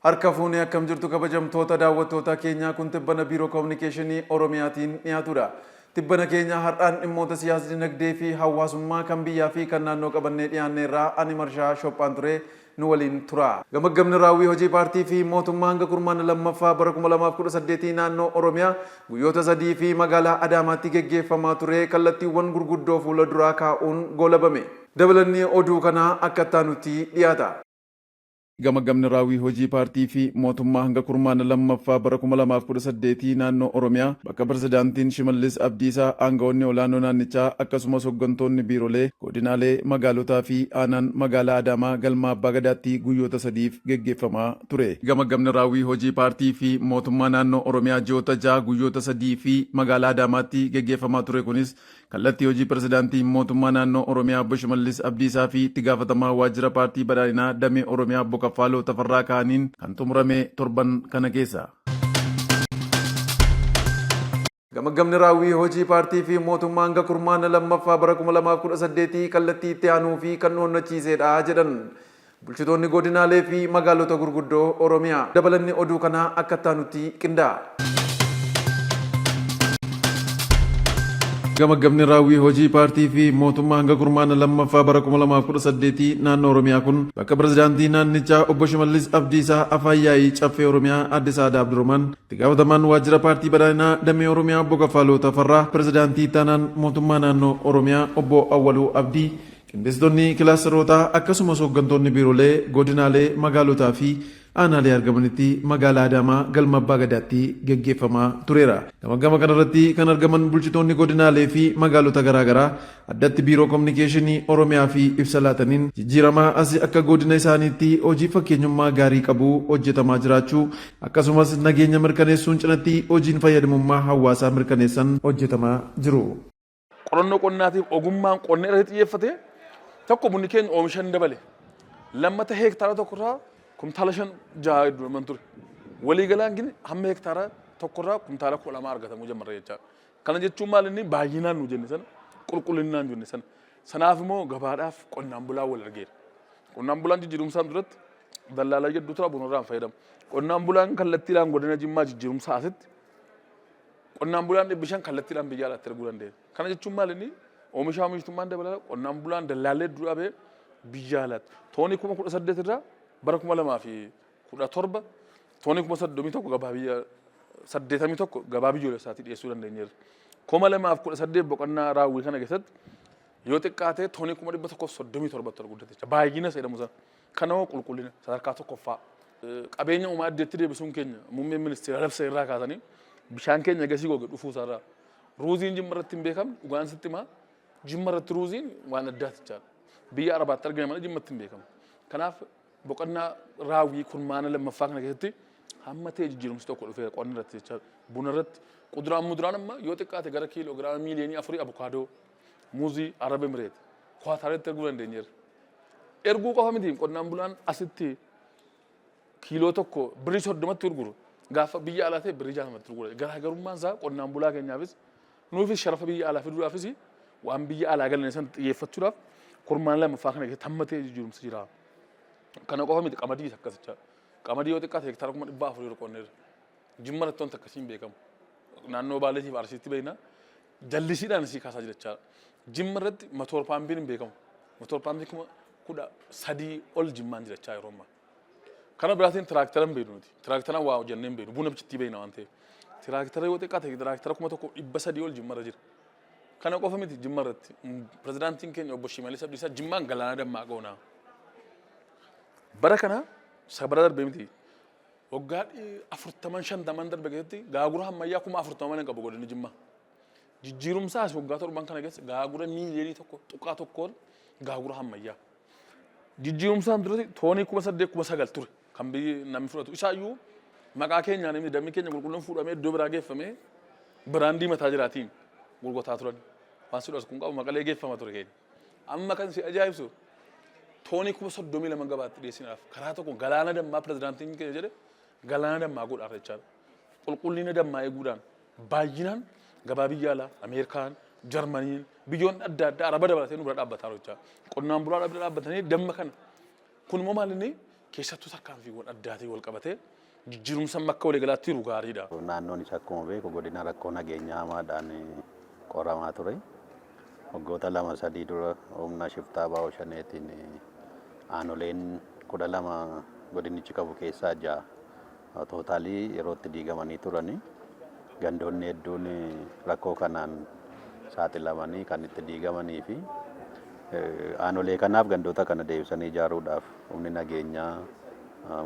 Harka fuunee akkam jirtu kabajamtoota daawwattoota keenyaa kun tibbana biiroo koominikeeshinii Oromiyaatiin dhiyaatudha. Tibbana keenya har'aan dhimmoota siyaas dinagdee fi hawaasummaa kan biyyaa fi kan naannoo qabannee dhiyaanneerraa ani Marshaa Shophaan ture nu waliin tura. Gamaggamni raawwii hojii paartii fi mootummaa hanga kurmaana lammaffaa bara 2018 naannoo Oromiyaa guyyoota 3 fi magaalaa Adaamaatti geggeeffamaa ture kallattiiwwan gurguddoo fuula duraa kaa'uun goolabame. Dabalanni oduu kanaa akka itti aanutti dhiyaata. Gamaggamni raawwii hojii paartii fi mootummaa hanga kurmaana lammaffaa bara 2018 naannoo Oromiyaa bakka Pirezidaantiin Shimallis Abdiisaa, aanga'oonni olaanoo naannichaa akkasumas hoggantoonni biirolee, godinaalee, magaalotaa fi aanaan magaalaa Adaamaa galma Abbaa Gadaatti guyyoota sadiif geggeeffamaa ture. Gamaggamni raawwii hojii paartii fi mootummaa naannoo Oromiyaa ji'oota 6 guyyoota 3 fi magaalaa Adaamaatti geggeeffamaa ture kunis Kallattii hojii Pirezidaantii Mootummaa Naannoo Oromiyaa Obbo Shimallis Abdiisaa fi Itti Gaafatamaa Waajjira Paartii Badhaadhinaa Damee Oromiyaa Obbo Kaffaaloo Tafarraa kaa'aniin kan xumurame torban kana keessa. Gamaggamni raawwii hojii paartii fi mootummaa hanga kurmaana lammaffaa bara 2018 kallattii itti aanuu fi kan nu onnachiiseedha jedhan bulchitoonni godinaalee fi magaalota gurguddoo Oromiyaa. Dabalanni oduu kanaa akka itti aanutti qindaa'a. Gamaggamni raawwii hojii paartii fi mootummaa hanga kurmaana lammaffaa bara 2018 naannoo Oromiyaa kun bakka pirezidaantii naannichaa obbo Shimallis Abdiisaa, afaan yaa'ii caffee Oromiyaa aadde Sa'aadaa Abdurrahman, itti gaafatamaan waajjira paartii badhaadhinaa damee Oromiyaa obbo Kaffaaloo Tafarraa, pirezidaantii ittaanaan mootummaa naannoo Oromiyaa obbo Awwaluu Abdii, Qindeessitoonni kilaastarootaa akkasumas hooggantoonni biirolee godinaalee, magaalotaa fi aanaalee argamanitti magaalaa Adaamaa galma Abbaa Gadaatti geggeeffamaa tureera. Gamaggama kanarratti kan argaman bulchitoonni godinaalee fi magaalota garaagaraa addatti Biiroo Kominikeeshinii Oromiyaa fi ibsa laataniin jijjiiramaa asi akka godina isaaniitti hojii fakkeenyummaa gaarii qabu hojjetamaa jiraachuu akkasumas nageenya mirkaneessuun cinatti hojiin fayyadamummaa hawaasaa mirkaneessan hojjetamaa jiru. Qorannoo qonnaatiif ogummaan qonna irratti xiyyeeffate tokko bunni keenya oomisha hin dabale. Lammata heektaara tokkorraa kumtaala 5 6 hedduu ture. Waliigalaan gini hamma heektaara tokkorraa kumtaala 12 argatamuu jammarra jechaadha. Kana jechuun maal inni baay'inaan nu jenne sana qulqullinaan jenne sana. Sanaaf immoo gabaadhaaf qonnaan bulaa wal argeera. Qonnaan bulaan jijjiirumsaan duratti dallaalaa hedduu tura bunarraan fayyadamu. Qonnaan bulaan kallattiidhaan godina Jimmaa jijjiirumsaa asitti Qonnaan bulaan 500 kallattiidhaan biyya alaatti erguu dandeenya. Kana jechuun maal inni oomisha oomishtummaan dabalata qonnaan bulaan dallaallee hedduu dhabee biyya alaatti. Toonii 18,000 irraa bara 2017 toonii 31,000 gabaa biyya 81 gabaa biyyoolessaatii dhiyeessuu dandeenyeerra. 2018 boqonnaa raawwii kana keessatti yoo xiqqaate toonii 137,000 ol guddate jecha baay'ina isa jedhamu sana. Kana hoo qulqullina sadarkaa tokkoffaa. Qabeenya uumaa iddeetti deebisuun keenya muummeen ministeera labsa irraa kaasanii bishaan keenya gasii goge dhufuu isaarraa. Ruuziin jimma irratti hin beekamne dhugaan sitti himaa jimma irratti ruuziin waan addaati jechaadha. Biyya Arabaatti argame malee jimmatti hin beekamu. Kanaaf boqonnaa raawwii kurmaana lammaffaa kana keessatti hamma ta'e jijjiirumsi tokko dhufeera qonna irratti jechaadha. Buna irratti kuduraan muduraan amma yoo xiqqaate gara kiiloo giraama miiliyoonii 4 abukaadoo, muuzii, Arab Emireet, Kwaataaritti erguu dandeenyeerra. Erguu qofa miti qonnaan bulaan asitti kiiloo tokko birrii 30tti gurguru gaafa biyya alaa ta'e birrii 60tti gurgura. Garaagarummaan isaa qonnaan bulaa keenyaafis nuufis sharafa biyya alaa fiduudhaafis waan biyya alaa galan san xiyyeeffachuudhaaf kurmaan lammaffaa kana keessatti hamma ta'e jijjiirumsi jira. Kana qofa miti qamadiis akkas jechaadha. Qamadii yoo xiqqaate hektaara 400,000 yeroo qonneerra. Jimma irratti wanti akkasii hin beekamu. Naannoo Baaleetiif Arsiitti beekna. Jallisiidhaan isii kaasaa jira jechaadha. Jimma irratti matoor paampiin hin beekamu. Matoor paampii 13,000 ol jimmaan jira jechaa yeroo ammaa. Kana biraatiin tiraaktara hin beeknu nuti. Tiraaktaraan waa hojjennee hin beeknu. Buna bichittii beekna waan ta'eef. Tiraaktara yoo xiqqaate tiraaktara 1,300 ol jimma irra jira. Kana qofa miti jimma irratti. Pirezidaantiin keenya obbo Shimallis Abdiisaa jimmaan galaana dammaa goona. Bara kana sabara darbee miti. Waggaa afurtaman shantaman darbe keessatti gaagura ammayyaa 40,000 malee hin qabu godinni Jimmaa. Jijjiirumsaas waggaa torban kana keessa gaagura miiliyoonii 1.1 gaagura ammayyaa. Jijjiirumsaan duratti toonii 8,000 9,000 ture kan biyyi namni fudhatu. Isaayyuu maqaa keenyaan inni dammi keenya qulqulluun fuudhamee iddoo biraa geeffamee biraandii mataa jiraatiin gurgurtaa turan. Waan si dhosku hin qabu maqalee geeffama ture keenya. Amma kan si ajaa'ibsu toonii 32,000 gabaatti dhiyeessinaaf karaa tokko galaana dammaa pirezidaantiin keenya jedhe galaana dammaa godhaaf jechaadha. Qulqullina dammaa eeguudhaan baay'inaan gabaa biyya alaa Ameerikaan, Jarmaniin, biyyoonni adda addaa Araba dabalatee nu bira dhaabbataa jiru jechaadha. Qonnaan bulaa bira dhaabbatanii damma kana kun immoo maal inni Keessattuu tarkaanfiiwwan addaatiin wal qabatee jijjiirumsa akka waliigalaatti jiru gaariidha. Naannoon isa akkuma beeku godina rakkoo nageenyaa hamaadhaan qoramaa ture. Waggoota 2-3 dura humna shiftaa ABO Shaneetiin aanoleen 12 godinichi qabu keessaa 6 tootaalii yerootti diigamanii turani. Gandoonni hedduun rakkoo kanaan saaxilamanii kan itti diigamanii fi aanolee kanaaf gandoota kana deebisanii ijaaruudhaaf humni nageenyaa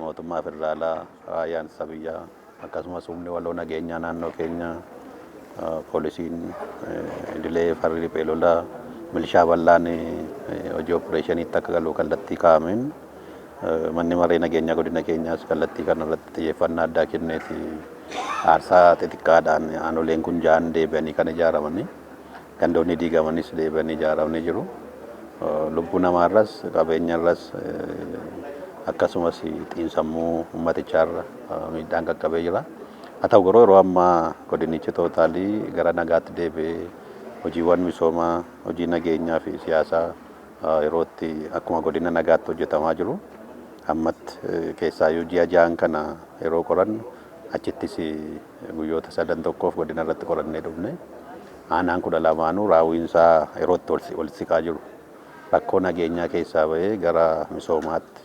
mootummaa federaalaa, raayyaan ittisa biyyaa akkasumas humni waloo nageenyaa naannoo keenyaa, poolisiin idilee, farri riphee lolaa, milishaa bal'aan hojii opereeshiniitti akka galu kallattii kaa'ameen manni maree nageenyaa godina keenyaas kallattii kanarratti xiyyeeffannaa addaa kenneeti aarsaa xixiqqaadhaan aanoleen kun 6 deebi'anii kan ijaaramanii gandoonni diigamanis deebi'anii ijaaramanii jiru. Lubbuu namaarras qabeenyarras akkasumas xiinsammuu uummatichaarra miidhaan qaqqabee jira. Haa ta'u garuu yeroo ammaa godinichi tootaalii gara nagaatti deebi'ee hojiiwwan misoomaa, hojii nageenyaa fi siyaasaa yerootti akkuma godina nagaatti hojjetamaa jiru. Ammatti keessaayyuu ji'a 6 kana yeroo qorannu achittis guyyoota sadan tokkoof godina irratti qorannee dhufne. Aanaan 12nuu raawwiinsaa yerootti walitti siqaa jiru. Rakkoo nageenyaa keessaa bahee gara misoomaatti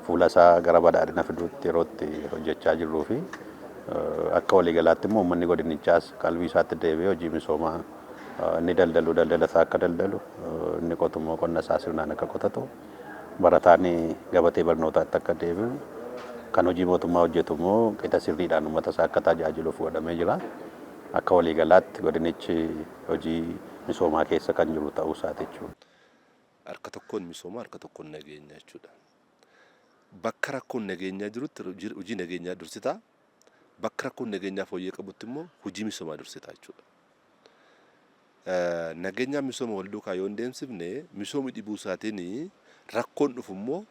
fuula isaa gara badhaadhina fiduutti yerootti hojjechaa jirruu fi akka waliigalaatti immoo uummanni godinichaas qalbii isaatti deebi'ee hojii misoomaa inni daldalu daldala isaa akka daldalu, inni qotu immoo qonna isaa sirnaan akka qotatu, barataan gabatee barnootaatti akka deebi'u, kan hojii mootummaa hojjetu immoo qixa sirriidhaan uummata isaa akka tajaajiluuf godhamee jira. Akka waliigalaatti godinichi hojii misoomaa keessa kan jiru ta'uu isaati jechuudha. Harka tokkoon misooma, harka tokkoon nageenya jechuudha. Bakka rakkoon nageenyaa jirutti hojii nageenyaa dursitaa, bakka rakkoon nageenyaa fooyyee qabutti immoo hojii misoomaa dursitaa jechuudha. Nageenyaan misooma wal duukaa yoo hin deemsifne misoomni dhibuu isaatiin rakkoon dhufu immoo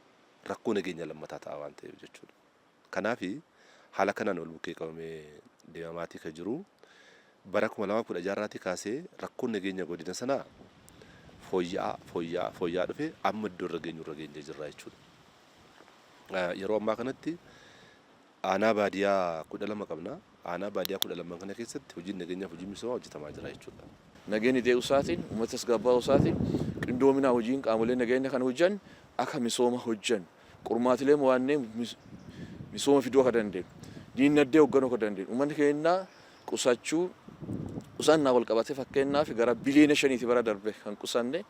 rakkoo nageenyaa lammataa ta'a waan ta'eef jechuudha. Kanaaf haala kanaan wal bukkee qabamee deemamaatii kan jiru bara 2016 irraatii kaasee rakkoon nageenya godina sanaa fooyya'aa fooyya'aa fooyya'aa dhufe amma iddoo irra geenyu irra geenyee jirra jechuudha. Yeroo ammaa kanatti aanaa baadiyaa 12 qabna. Aanaa baadiyaa 12 kana keessatti hojiin nageenyaaf hojiin misoomaa hojjetamaa jira jechuudha. Nageenyi dee'uu isaatiin, uummata tasgabbaa'uu isaatiin, qindoominaa hojiin qaamolee nageenya kana hojjan akka misooma hojjan, qormaatilee mo'annee misooma fiduu akka dandeenyu, diinagdee hoogganuu akka dandeenyu, uummanni keenya qusachuu, qusannaa wal qabatee fakkeenyaaf gara biliyoona 5ti bara darbe kan qusanne,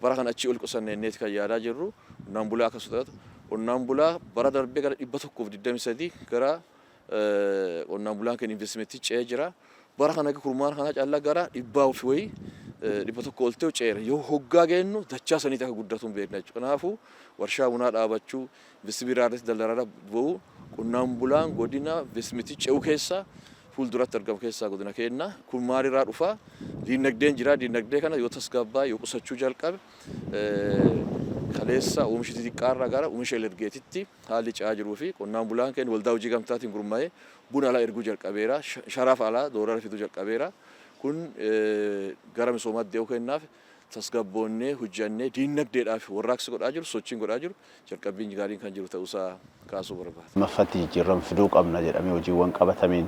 bara kan achii ol qusanne inneeti kan yaadaa jirru. Qonnaan bulaa akka sodaatu, qonnaan bulaa bara darbee gara 123 gara qonnaan bulaan keenya investimentii ce'ee jira. Bara kana kurmaana kana callaa gara dhibbaa fi wayii 100 ol ta'u ce'eera. Yoo hoggaa geennu dachaa saniiti akka guddatu hin beekna jechuudha. Kanaafuu warshaa bunaa dhaabachuu, investimentii biraa irratti daldala bu'uu, qonnaan bulaan godina investimentii ce'uu keessa fuulduratti argamu keessaa godina keenya. Kun maalirraa dhufa? Diinagdeen jira. Diinagdee kana yoo tasgabbaa yoo qusachuu jalqabe kaleessa oomisha xixiqqaarraa gara oomisha elergeetitti haalli ce'aa jiruu fi qonnaan bulaan keenya waldaa hojii gamtaatiin gurmaa'ee buna alaa erguu jalqabeera. Sharafa alaa doolaara fiduu jalqabeera. Kun gara misoomaatti dee'uu kennaaf tasgabboonnee hojjannee diinagdeedhaaf warraaqsi godhaa jiru, sochiin godhaa jiru, jalqabbiin gaariin kan jiru ta'uusaa kaasuu barbaada. Lammaffaatti jijjiirama fiduu qabna jedhamee hojiiwwan qabatameen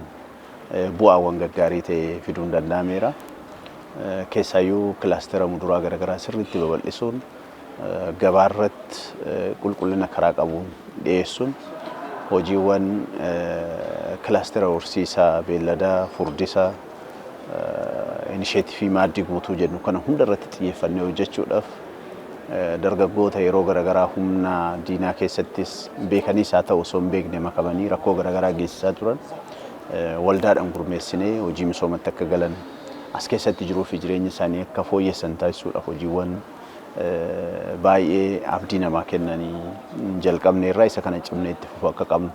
bu'aawwan gaggaarii ta'e fiduun danda'ameera. Keessaayyuu kilaastera muduraa garaagaraa sirriitti babal'isuun gabaarratti qulqullina karaa qabuun dhiyeessuun hojiiwwan kilaastera horsiisaa beelladaa, furdisa, inisheetifii maaddii guutuu jennu kana hunda irratti xiyyeeffannee hojjechuudhaaf dargaggoota yeroo garaagaraa humna diinaa keessattis beekaniis haa ta'u osoo hin beekne makamanii rakkoo garaagaraa geessisaa turan waldaadhaan gurmeessinee hojii misoomatti akka galan as keessatti jiruu fi jireenya isaanii akka fooyyessan taasisuudhaaf hojiiwwan baay'ee abdii namaa kennanii jalqabne irraa isa kana cimnee itti fufuu akka qabnu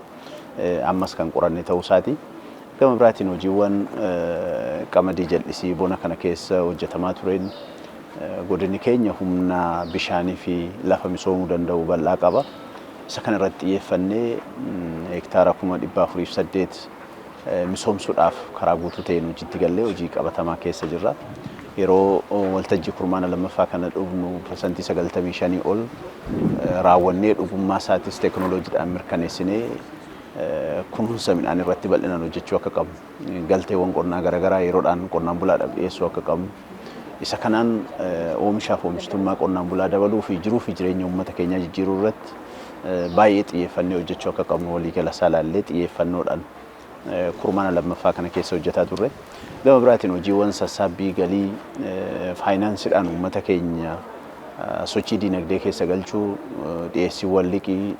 ammas kan qoranne ta'uu isaati. Gama biraatiin hojiiwwan qamadii jal'isii bona kana keessa hojjetamaa tureen godinni keenya humna bishaanii fi lafa misoomuu danda'u bal'aa qaba. Isa kana irratti xiyyeeffannee hektaara 408,000 misoomsuudhaaf karaa guutuu ta'een hojiitti gallee hojii qabatamaa keessa jirra. Yeroo waltajjii kurmaana lammaffaa kana dhufnu 95% ol raawwannee, dhugummaa isaatis teekinooloojiidhaan mirkaneessinee, kunuunsa midhaan irratti bal'inaan hojjechuu akka qabnu, galteewwan qonnaa garaagaraa yeroodhaan qonnaan bulaadhaaf dhiyeessuu akka qabnu, isa kanaan oomishaaf oomishtummaa qonnaan bulaa dabaluu fi jiruu fi jireenya uummata keenyaa jijjiiruu irratti baay'ee xiyyeeffannee hojjechuu akka qabnu waliigala isaa ilaallee xiyyeeffannoodhaan kurmaana lammaffaa kana keessa hojjetaa turre. Gama biraatiin hojiiwwan sassaabbii galii faayinaansiidhaan uummata keenya sochii diinagdee keessa galchuu, dhiyeessiiwwan liqii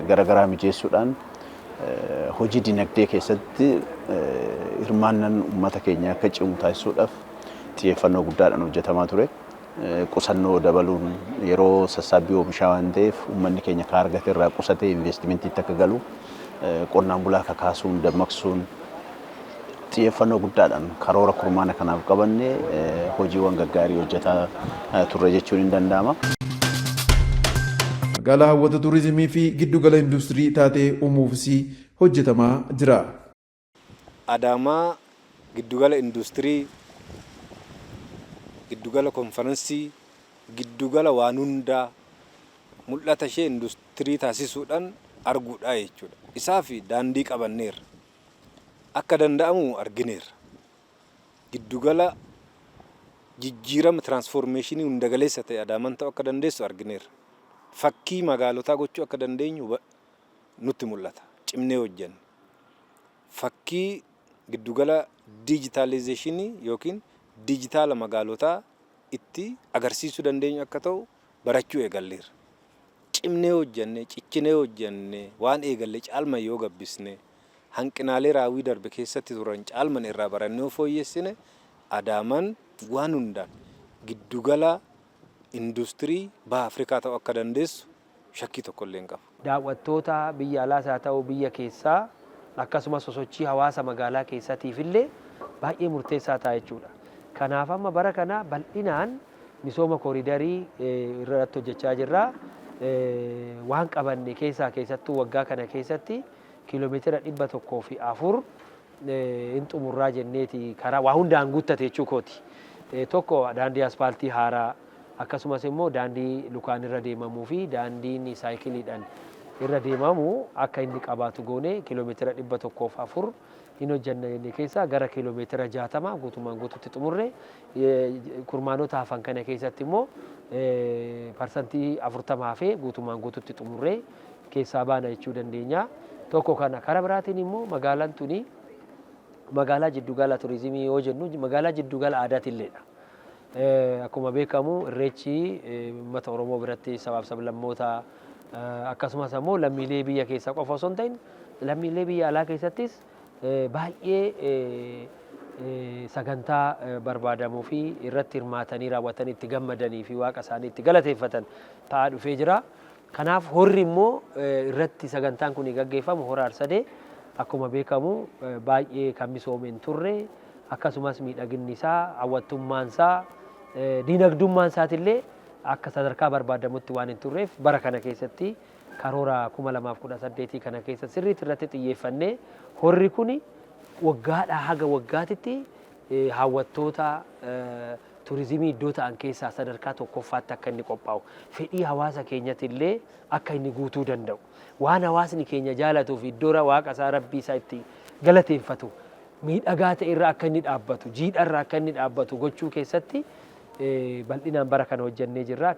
garaagaraa mijeessuudhaan hojii diinagdee keessatti hirmaannaan uummata keenya akka cimu taasisuudhaaf xiyyeeffannoo guddaadhaan hojjetamaa ture. Qusannoo dabaluun, yeroo sassaabbii oomishaa waan ta'eef, uummanni keenya kan argate irraa qusatee investimentiitti akka galu qonnaan bulaa kakaasuun, dammaqsuun xiyyeeffannoo guddaadhaan karoora kurmaana kanaaf qabanne hojiiwwan gaggaarii hojjetaa turre jechuun hin danda'ama. Magaalaa hawwata turizimii fi giddugala industirii taatee uumuufis hojjetamaa jira. Adaamaa giddugala industirii, giddugala konferansii, giddugala waan hundaa mul'ata ishee industirii taasisuudhaan arguudha jechuudha. Isaaf daandii qabanneerra. Akka danda'amu argineerra. Giddugala jijjiirama tiraansfoormeeshinii hundagaleessa ta'e Adaamaan ta'uu akka dandeessu argineerra. Fakkii magaalotaa gochuu akka dandeenyu nutti mul'ata. Cimnee hojjenna. Fakkii giddugala diijitaalizeeshinii yookiin diijitaala magaalotaa itti agarsiisuu dandeenyu akka ta'u barachuu eegalleerra. Cimnee hojjenne, cichinee hojjenne, waan eegalle caalman yoo gabbisne, hanqinaalee raawwii darbe keessatti turan caalman irraa barannee yoo fooyyessine, Adaamaan waan hundaan giddugala industirii baha Afrikaa ta'uu akka dandeessu shakkii tokko illee hin qabu. Daawwattoota biyya alaas haa ta'u biyya keessaa, akkasumas sosochii hawaasa magaalaa keessatiif illee baay'ee murteessaa ta'a jechuudha. Kanaaf amma bara kana bal'inaan misooma kooridarii irratti hojjechaa jirra. Waan qabanne keessaa keessattuu waggaa kana keessatti 104 kiiloomeetira hin xumurraa jenneeti, karaa waa hundaan guuttate jechuu kooti. Tokko daandii aspaaltii haaraa, akkasumas immoo daandii lukaan irra deemamuu fi daandiin saayikiliidhaan irra deemamu akka inni qabaatu goone 104 kiiloomeetira hin hojjanna jenne keessaa gara 60 kiiloomeetira guutummaan guututti xumurre. Kurmaanota hafan kana keessatti immoo 40% hafee guutummaan guututti xumurree keessaa baana jechuu dandeenya. Tokko kana. Karaa biraatiin immoo magaalaan tuni magaalaa jiddugala turizimii yoo jennu magaalaa jiddugala aadaatiilleedha. Akkuma beekamu Irreechi uummata Oromoo biratti sabaaf sablammoota, akkasumas ammoo lammiilee biyya keessaa qofa osoo hin ta'in lammiilee biyya alaa keessattis baay'ee sagantaa barbaadamuu fi irratti hirmaatanii raawwatanii itti gammadanii fi waaqa isaanii itti galateeffatan ta'aa dhufee jira. Kanaaf horri immoo irratti sagantaan kun gaggeeffamu, Hora Arsadee, akkuma beekamu baay'ee kan misoome hin turre. Akkasumas miidhaginni isaa, hawwattummaan isaa, diinagdummaan isaatillee akka sadarkaa barbaadamutti waan hin turreef, bara kana keessatti karoora 2018 kana keessa sirriitti irratti xiyyeeffannee horri kun waggaadhaa haga waggaatitti hawwattoota turizimii iddoo ta'an keessaa sadarkaa tokkoffaatti akka inni qophaa'u, fedhii hawaasa keenyatti illee akka inni guutuu danda'u, waan hawaasni keenya jaalatuu fi iddoo waaqa isaa, rabbii isaa itti galateeffatu miidhagaa ta'e irra akka inni dhaabbatu, jiidha irra akka inni dhaabbatu gochuu keessatti bal'inaan bara kana hojjennee jirra.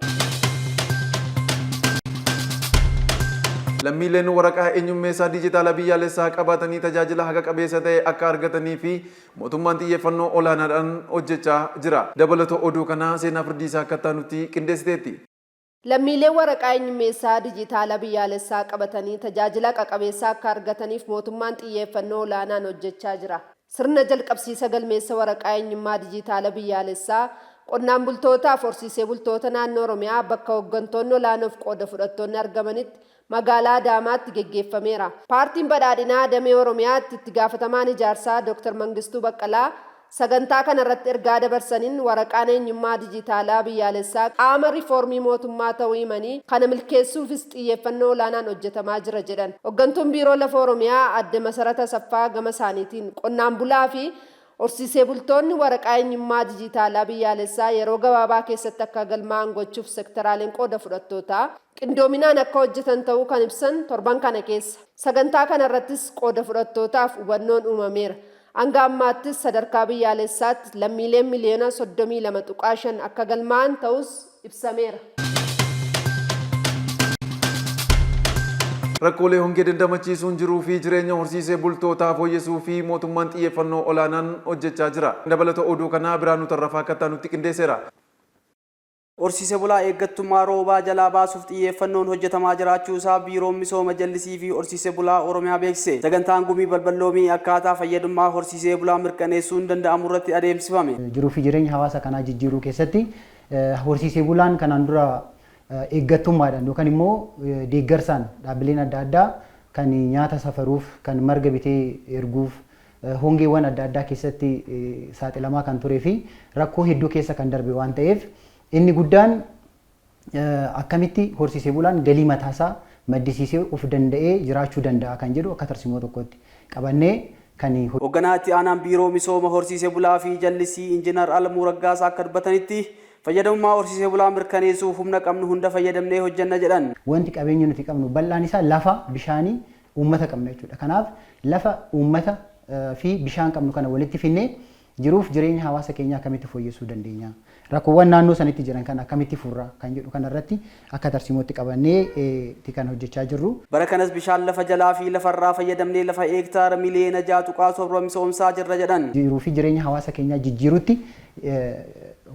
Lammiileen waraqaa eenyummeessaa dijitaalaa biyyaalessaa qabaatanii tajaajila haqa qabeessa ta'e akka argatanii fi mootummaan xiyyeeffannoo olaanaadhaan hojjechaa jira. Dabalata oduu kanaa Seenaa Firdiisaa akka nutti qindeessiteetti. Lammiileen waraqaa eenyummeessaa dijitaala biyyaalessaa qabatanii tajaajila haqa qabeessa akka argataniif mootummaan xiyyeeffannoo olaanaan hojjechaa jira. Sirna jalqabsiisa galmeessa waraqaa eenyummaa dijitaala biyyaalessaa qonnaan bultootaaf horsiisee bultoota naannoo Oromiyaa bakka hooggantoonni olaanoof qooda fudhattoonni argamanitti magaalaa Adaamaatti geggeeffameera. Paartiin Badhaadhinaa damee Oromiyaatti itti gaafatamaan ijaarsaa Dr. Mangistuu Baqqalaa sagantaa kanarratti ergaa dabarsaniin, waraqaan eenyummaa dijitaalaa biyyaalessaa qaama riifoormii mootummaa ta'uu himanii, kana milkeessuufis xiyyeeffannoo olaanaan hojjetamaa jira jedhan. Hooggantuun Biiroo Lafa Oromiyaa Adde Masarata Asaffaa gama isaaniitiin, qonnaan bulaa fi Horsiisee bultoonni waraqaa eenyummaa dijitaalaa biyyaalessaa yeroo gabaabaa keessatti akka galmaa'an gochuuf sektaraaleen qooda fudhattootaa qindoominaan akka hojjetan ta'uu kan ibsan torban kana keessa. Sagantaa kanarrattis qooda fudhattootaaf hubannoon uumameera. Hanga ammaattis sadarkaa biyyaalessaatti lammiileen miliyoona 32.5 akka galmaa'an ta'us ibsameera. Rakkoolee hongee dandamachiisuun jiruu fi jireenya horsiisee bultootaa fooyyessuu fi mootummaan xiyyeeffannoo olaanaan hojjechaa jira. Dabalata oduu kanaa Biraanuu Tarrafaa akka nutti qindeesseera. Horsiise bulaa eeggattummaa roobaa jalaa baasuuf xiyyeeffannoon hojjetamaa jiraachuu isaa Biiroon Misooma Jallisii fi Horsiise Bulaa Oromiyaa beeksise. Sagantaan gumii balballoomii akkaataa fayyadummaa horsiisee bulaa mirkaneessuun danda'amu irratti adeemsifame. Jiruu fi jireenya hawaasa kanaa jijjiiruu keessatti horsiisee bulaan kanaan dura eeggattummaadhaan yookaan immoo deeggarsaan dhaabbileen adda addaa kan nyaata safaruuf, kan marga bitee erguuf, hongeewwan adda addaa keessatti saaxilamaa kan turee fi rakkoo hedduu keessa kan darbe waan ta'eef, inni guddaan akkamitti horsiisee bulaan galii mataasaa maddisiisee of danda'ee jiraachuu danda'a kan jedhu akka tarsiimoo tokkotti qabannee kan Hoogganaa itti aanaan Biiroo Misooma Horsiisee Bulaa fi Jallisii Injiinar Alamuu Raggaasaa akka dubbatanitti, fayyadamummaa horsiisee bulaa mirkaneessuuf humna qabnu hunda fayyadamnee hojjenna jedhan. Wanti qabeenya nuti qabnu bal'aan isaa lafa, bishaanii, uummata qabna jechuudha. Kanaaf lafa, uummata fi bishaan qabnu kana walitti finnee jiruuf jireenya hawaasa keenyaa akkamitti fooyyessuu dandeenya? Rakkoowwan naannoo sanitti jiran kan akkamitti furra kan jedhu kanarratti akka tarsiimootti qabannee itti kan hojjechaa jirru. Bara kanas bishaan lafa jalaa fi lafarraa fayyadamnee lafa hektaara miliyoona 6.7 misoomsaa jirra jedhan. Jiruu fi jireenya hawaasa keenyaa jijjiirutti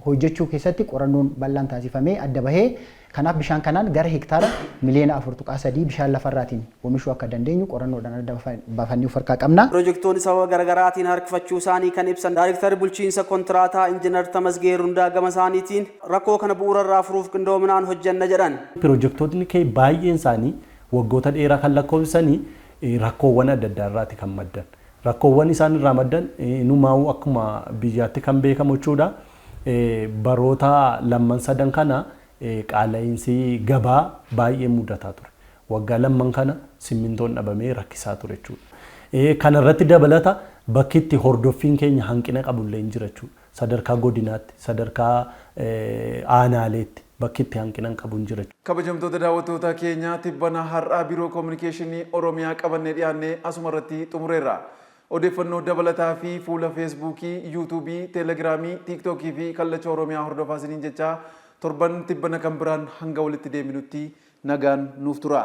hojjechuu keessatti qorannoon bal'aan taasifamee adda bahee, kanaaf bishaan kanaan gara hektaara miliyoona 4.3 bishaan lafarraatiin oomishuu akka dandeenyu qorannoodhaan adda baafannee of harkaa qabna. Pirojektoonni sababa garaagaraatiin harkifachuu isaanii kan ibsan Daayirektarri bulchiinsa kontiraataa Injiinar Tamasgeen Rundaa gama isaaniitiin, rakkoo kana bu'uurarraa furuuf qindoominaan hojjenna jedhan. Pirojektootni kee baay'een isaanii waggoota dheeraa kan lakkoofsisanii rakkoowwan adda addaa irraati kan maddan. Rakkoowwan isaan irraa maddan inumaa'uu akkuma biyyaatti kan beekamu jechuudha. Baroota lamman sadan kana qaala'iinsi gabaa baay'ee mudataa ture. Waggaa lamman kana simmintoon dhabamee rakkisaa ture jechuudha. Kana irratti dabalata bakki itti hordoffiin keenya hanqina qabullee hin jira jechuudha. Sadarkaa godinaatti, sadarkaa aanaaleetti bakki itti hanqina qabu hin jira. Kabajamtoota daawwattoota keenyaa, tibbana har'aa Biiroo Koominikeeshinii Oromiyaa qabannee dhiyaannee asuma irratti xumureerra. Odeeffannoo dabalataa fi fuula Feesbuukii, Yuutuubii, Teelegiraamii, Tiiktookii fi Kallacha Oromiyaa hordofaa isiniin jechaa, torban tibbana kan biraan hanga walitti deebinutti nagaan nuuf tura.